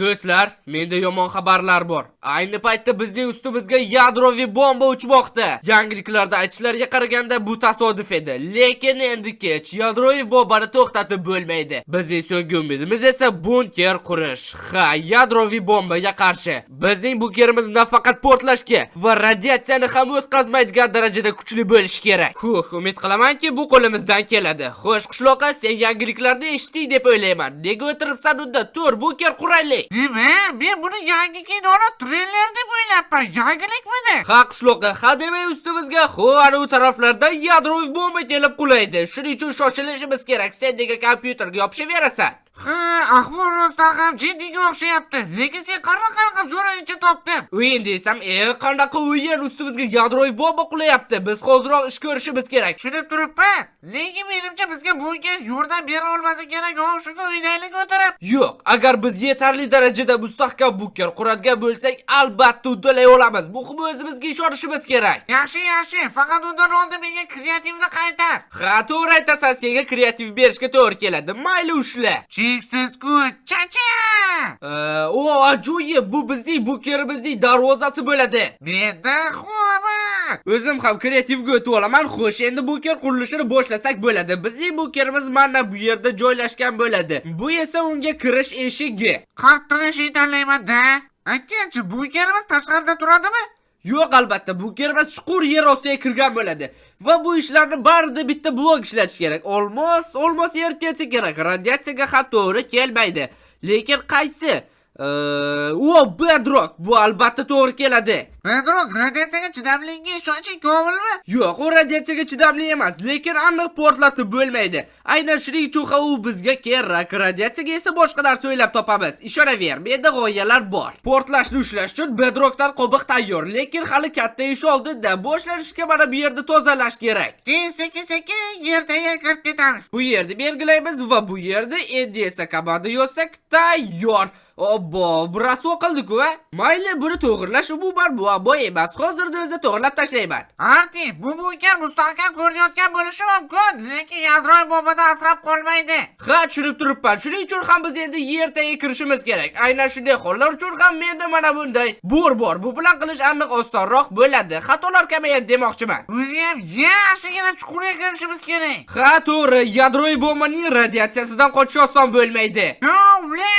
Do'stlar, menda yomon xabarlar bor. Ayni paytda bizning ustimizga yadroviy bomba uchmoqda. Yangiliklarda aytishlariga qaraganda bu tasodif edi. Lekin endi kech, yadroviy bombani to'xtatib bo'lmaydi. Bizning so'nggi umidimiz esa bunker qurish. Ha, yadroviy bombaga qarshi. Bizning bunkerimiz nafaqat portlashga va radiatsiyani ham o'tkazmaydigan darajada kuchli bo'lishi kerak. Huh, umid qilamanki bu qo'limizdan keladi. Xo'sh, qishloqqa, sen yangiliklarni eshitding deb o'ylayman. Nega o'tiribsan unda? Tur, bunker quraylik. Nima? Men buni yangi kinoni treyler deb o'ylabman. Yangilikmidi? Ha, qishloqqa, ha demay ustimizga ana u taraflarda yadroviy bomba kelib qulaydi. Shuning uchun shoshilishimiz kerak. Sen nega kompyuterga yopishaverasan? Ha, ahvol rostdan ham jiddiyga o'xshayapti. Lekin sen qanaqa zo'r o'yinchi topding? O'yin desam, qanaqa o'yin, ustimizga yadroviy bomba qulayapti. Biz hoziroq ish ko'rishimiz kerak. Tushunib turibman. Lekin menimcha bizga bunga yordam bera olmasa kerak. Yo, shunga o'ynaylik o'tirib. Yo'q, agar biz yetarli darajada mustahkam bunker quradigan bo'lsak, albatta uddalay olamiz. Muhimi o'zimizga ishonishimiz kerak. Yaxshi, yaxshi. Faqat undan oldin menga kreativni qaytar. Ha, to'g'ri aytasan, senga kreativ berishga to'g'ri keladi. Mayli, ushla. Cheksiz kuch. Chacha! O, ajoyib, bu bizning bunkerimizning darvozasi bo'ladi. Menda xabar. O'zim ham kreativga o'tib olaman. Xo'sh, endi bunker qurilishini boshlasak bo'ladi. Bizning bunkerimiz mana bu yerda joylashgan bo'ladi. Bu esa unga kirish eshigi. Qattiq eshik tanlayman-da. Aytganchi, bunkerimiz tashqarida turadimi? Yo'q, albatta, bunkerimiz chuqur yer ostiga kirgan bo'ladi. Va bu ishlarni barida bitta blok ishlatish kerak. Olmos erib ketsa kerak. Radiatsiyaga ham to'g'ri kelmaydi. Lekin qaysi? O, bedrock. Bu albatta to'g'ri keladi. Bedrock radiatsiyaga chidamligiga ishonching komilmi? Yo'q, u radiatsiyaga chidamli emas, lekin aniq portlatib bo'lmaydi. Aynan shuning uchun ham u bizga kerak. Radiatsiyaga esa boshqa narsa o'ylab topamiz. Ishonaver, menda g'oyalar bor. Portlashni ushlash uchun bedrockdan qobiq tayyor, lekin hali katta ish oldinda. Boshlanishga mana bu yerda tozalash kerak. Keyin sekin-sekin yer tagiga kirib ketamiz. Bu yerni belgilaymiz va bu yerda endi esa komanda yozsak tayyor. Obbo, bu rasvo qildik-ku, a? Mayli, buni to'g'irlash umuman muammo emas. Hozirda o'zida to'g'irlab tashlayman. Arti, bu bunker mustahkam ko'rinayotgan bo'lishi mumkin, lekin yadroviy bombadan asrab qolmaydi. Ha, tushunib turibman. Shuning uchun ham biz endi yer tagiga kirishimiz kerak. Aynan shunday hollar uchun ham menda mana bunday bor bor. Bu bilan qilish aniq osonroq bo'ladi. Xatolar kamayadi demoqchiman. O'zi ham yaxshigina chuqurga kirishimiz kerak. Ha, to'g'ri, yadroviy bombaning radiatsiyasidan qochish oson bo'lmaydi. Yovla!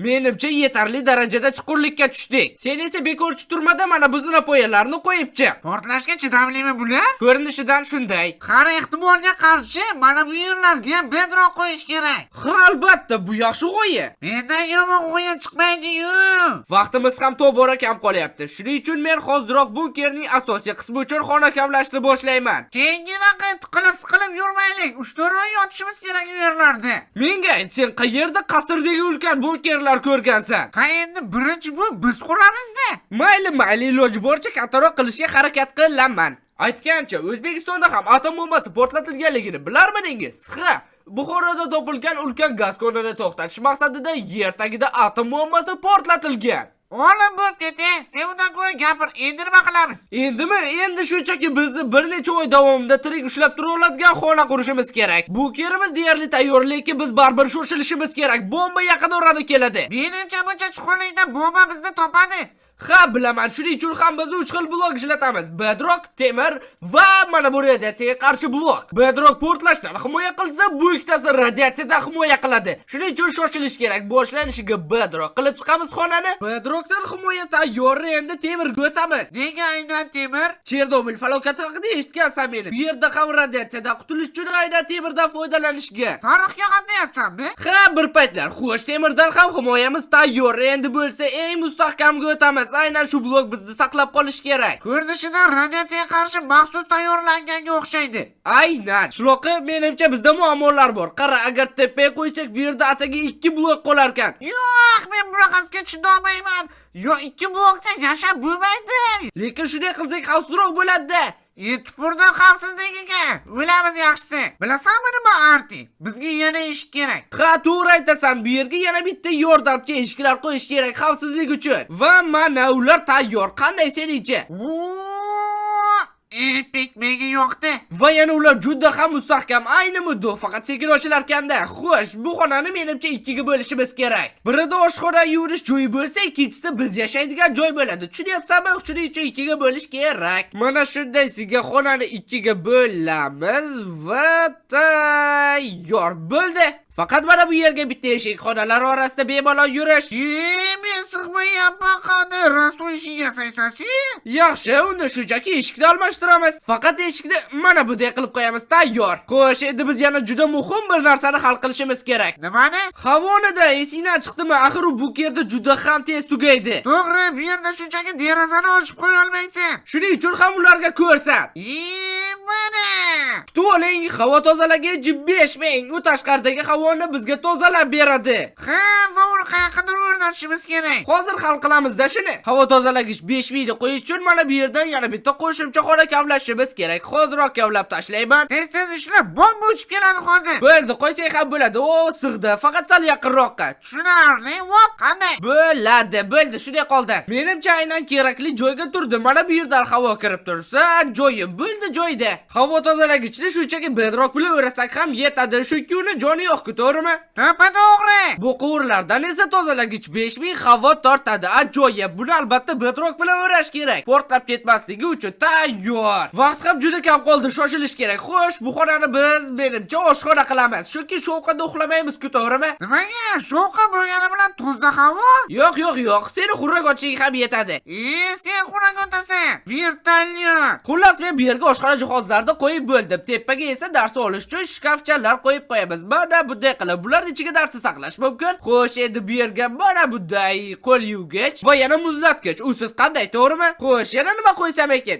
Menimcha yetarli darajada chuqurlikka tushdik. Sen esa bekorchi turmada mana bu zinapoyalarni qo'yib chiq. Portlashga chidamlimi bular? Ko'rinishidan shunday. Har ehtimolga qarshi mana bu yerlarga ham bedrock qo'yish kerak. Ha, albatta, bu yaxshi g'oya. Mendan yomon o'yin chiqmaydi-yu. Vaqtimiz ham tobora kam qolyapti. Shuning uchun men hoziroq bunkerning asosiy qismi uchun xona kavlashni boshlayman. Keyingi tiqilib siqilib yurmaylik. 3-4 oy yotishimiz kerak u yerlarda. Menga ayt, sen qayerda qasrdagi ulkan bunkerlar ko'rgansan? Ha, endi birinchi bu biz quramiz-da. Mayli, mayli, iloji boricha kattaroq qilishga harakat qilaman. Aytgancha, O'zbekistonda ham atom bombasi portlatilganligini bilarmidingiz? Ha, Buxoroda topilgan ulkan gaz konini to'xtatish maqsadida yer tagida atom bombasi portlatilgan. Olim bo'lib ketay. Sen undan ko'ra gapir. Endi nima qilamiz? Endimi? Endi shunchaki bizni bir necha oy davomida tirik ushlab tura oladigan xona qurishimiz kerak. Bunkerimiz deyarli tayyor, lekin biz baribir shoshilishimiz kerak. Bomba yaqin orada keladi. Menimcha buncha chuqurlikda bomba bizni topadi. Ha, bilaman. Shuning uchun ham biz 3 xil blok ishlatamiz. Bedrock, temir va mana bu radiatsiyaga qarshi blok. Bedrock portlashdan himoya qilsa, bu ikkitasi radiatsiyadan himoya qiladi. Shuning uchun shoshilish kerak. Boshlanishiga bedrock qilib chiqamiz xonani. Bedrockdan himoya tayyor, endi temirga o'tamiz. Nega aynan temir? Chernobil falokati haqida eshitgansan meni. Bu yerda ham radiatsiyadan qutulish uchun aynan temirdan foydalanishga. Tarixga qatnayapsanmi? Ha, bir paytlar. Xo'sh, temirdan ham himoyamiz tayyor. Endi bo'lsa eng mustahkamga o'tamiz. Aynan shu blok bizni saqlab qolishi kerak. Ko'rinishidan radiatsiyaga qarshi maxsus tayyorlanganga o'xshaydi. Aynan. Shuloqi, menimcha bizda muammolar bor. Qara, agar tepaga qo'ysak, bu yerda atigi 2 blok qolar ekan. Yo'q, men bunaqasiga chidolmayman. Yo, 2 blokda yashab bo'lmaydi. Lekin shunday qilsak xavfsizroq bo'ladi-da. Tupurdan xavfsizligiga o'lamiz yaxshisi. Bilasanmi nima, Arti? Bizga yana eshik kerak. Ha, to'g'ri aytasan. Bu yerga yana bitta yordamchi eshiklar qo'yish kerak xavfsizlik uchun. Va mana ular tayyor. Qanday seningcha? Voo! Epik, menga yoqdi. Va yana ular juda ham mustahkam, ayni muddo faqat sekin ochilarkanda. Xo'sh, bu xonani menimcha ikkiga bo'lishimiz kerak. Birida oshxona, yuvinish joyi bo'lsa, ikkinchisi biz yashaydigan joy bo'ladi. Tushunyapsanmi? Shuning uchun ikkiga bo'lish kerak. Mana shunday sizga xonani ikkiga bo'lamiz va tayyor bo'ldi. Faqat mana bu yerga bitta eshik, xonalar orasida bemalol yurish. Men sig'mayapman qani, rasvo eshik yasaysan sen? Yaxshi, unda shunchaki eshikni almashtiramiz. Faqat eshikni mana bunday qilib qo'yamiz, tayyor. Xo'sh, endi biz yana juda muhim bir narsani hal qilishimiz kerak. Nimani? Havonida esingdan chiqdimi? Axir u bu yerda juda ham tez tugaydi. To'g'ri, bu yerda shunchaki derazani ochib qo'ya olmaysan. Shuning uchun ham ularga ko'rsat. Mana. Kutib oling, havo tozalagich 5000. U tashqaridagi havoni bizga tozalab beradi. Ha, va uni qayoqqadir o'rnatishimiz kerak. Hozir hal qilamiz-da shuni. Havo tozalagich 5000 ni qo'yish uchun mana bu yerdan yana bitta qo'shimcha xona kavlashimiz kerak. Hoziroq kavlab tashlayman. Tez-tez ishlab, bomba uchib keladi hozir. Bo'ldi, qo'ysak ham bo'ladi. O, sig'di. Faqat sal yaqinroqqa. Tushunarli, vop, qanday? Bo'ladi, bo'ldi, shunday qoldi. Menimcha aynan kerakli joyga turdi. Mana bu yerdan havo kirib tursa, joyi bo'ldi joyida. Havo tozalagichni shunchaki bedrock bilan o'rasak ham yetadi. Chunki uni joni yo'q-ku, to'g'rimi? To'ppa-to'g'ri. Bu quvurlardan esa tozalagich 5000 havo tortadi. Ajoyib. Buni albatta bedrock bilan o'rash kerak. Portlab ketmasligi uchun tayyor. Vaqt ham juda kam qoldi, shoshilish kerak. Xo'sh, bu xonani biz menimcha oshxona qilamiz. Chunki shovqinda uxlamaymiz-ku, to'g'rimi? Nimaga? Shovqin bo'lgani bilan tuzda havo? Yo'q, yo'q, yo'q. Seni xurrak ochishing ham yetadi. Sen xurrak otasan. Vertolyot. Xullas, men bu yerga oshxona jihozlarini qo'yib bo'ldim. Tepaga esa dars olish uchun shkafchalar qo'yib qo'yamiz. Mana bunday qilib bularning ichiga darsni saqlash mumkin. Xo'sh, endi bu yerga mana bunday qo'l yuvgich va yana muzlatgich. Usiz qanday, to'g'rimi? Xo'sh, yana nima qo'ysam ekan?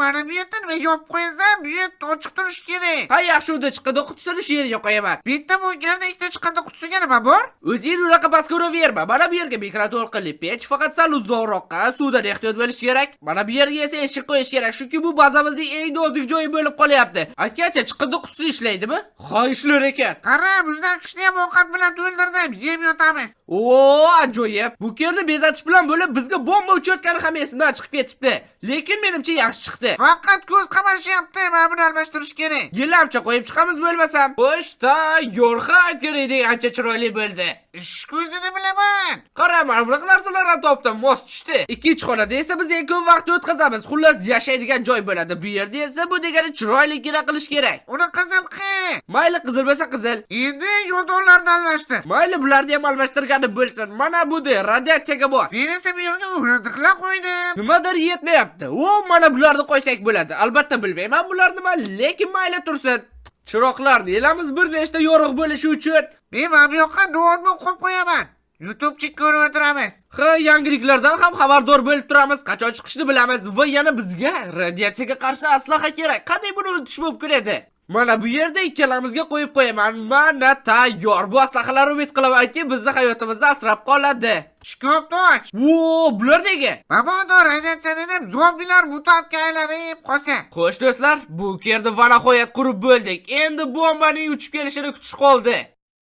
Mana bu yerda nima yopib qo'yasam, bu yerda ochiq turishi kerak. Ha, yaxshi, unda chiqindi qutisini shu yerga qo'yaman. Bitta bungarda ikkita chiqindi qutisiga nima bor? O'zing unaqa past ko'raverma. Mana bu yerga mikroto'lqinli pech, faqat sal uzoqroqqa, suvdan ehtiyot bo'lish kerak. Mana bu yerga esa eshik qo'yish kerak, chunki bu bazamizning eng nozik joyi bo'lib qolyapti. Aytgancha, chiqindi qutisi ishlaydimi? Ha, ishlar ekan. Qara, muzlatgichni ham ovqat bilan to'ldirdim, yeb yotamiz. Oo, ajoyib. Bu yerni bezatish bilan bo'lib bizga bomba uchayotgani ham esimdan chiqib ketibdi. Lekin menimcha yaxshi chiqdi. Faqat ko'z qamashyapti, mana buni almashtirish kerak. Gilamcha qo'yib chiqamiz bo'lmasam. Xo'sh, tayyor. Ha, aytgan eding, ancha chiroyli bo'ldi. Ish ko'zini bilaman. Qara, mana bunaqa narsalar ham topdim, mos tushdi. Ikkinchi xonada esa biz eng ko'p vaqt o'tkazamiz. Xullas, yashaydigan joy bo'ladi. Bu yerda esa bu degani chiroyligina qilish kerak. Uni qizil qil. Mayli, qizil bo'lsa qizil. Endi yo'ldoqlarni almashtir. Mayli, bularni ham almashtirgani bo'lsin. Mana bu de radiatsiyaga bos. Men esa bu yerga o'rindiqlar qo'ydim. Nimadir yetmayapti. O, mana bularni qo'ysak bo'ladi. Albatta bilmayman bular nima, lekin mayli tursin. Chiroqlarni elamiz bir nechta yorug' bo'lishi uchun. Men mana bu yoqqa noutbuk qo'yib qo'yaman. YouTube'chik ko'rib o'tiramiz. Ha, yangiliklardan ham xabardor bo'lib turamiz, qachon chiqishini bilamiz va yana bizga radiatsiyaga qarshi aslaha kerak. Qanday buni unutish mumkin edi? Mana bu yerda ikkalamizga qo'yib qo'yaman. Mana tayyor. Bu aslahalar umid qilamanki, bizni hayotimizni asrab qoladi. Shkafni och. Vo, bular nega? Mabodo radiatsiyadan ham zombilar mutantga aylanib qolsa. Xo'sh do'stlar, bu yerda va nihoyat qurib bo'ldik. Endi bombaning uchib kelishini kutish qoldi.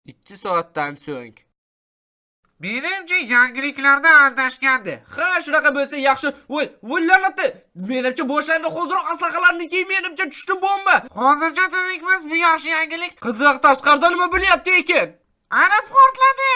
2 soatdan so'ng. Menimcha yangiliklarda aldashgandi. Ha, shunaqa bo'lsa yaxshi. Voy, voy la'nati. Menimcha boshlandi hoziroq aslahalarniki, menimcha tushdi bomba. Hozircha tirikmiz, bu yaxshi yangilik. Qiziq, tashqarida nima bo'lyapti ekan? Ana portladi.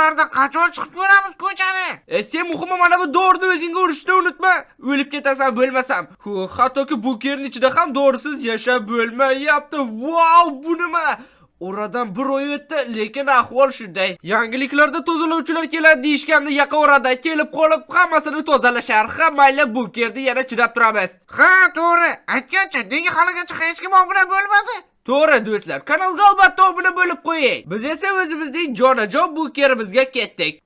Oralarda qachon chiqib ko'ramiz ko'chani? Sen muhimi mana bu dorini o'zingga urishni unutma. O'lib ketasan bo'lmasam. Hu, hattoki bunkerning ichida ham dorisiz yashab bo'lmayapti. Vau, bu nima? Oradan bir oy o'tdi, lekin ahvol shunday. Yangiliklarda tozalovchilar keladi deyishganda yaqin orada kelib qolib hammasini tozalashar. Ha, mayli, bunkerda yana chidab turamiz. Ha, to'g'ri. Aytgancha, nega haligacha hech kim obuna bo'lmadi? To'g'ri do'stlar, kanalga albatta obuna bo'lib qo'ying. Biz esa o'zimizning jonajon bunkerimizga ketdik.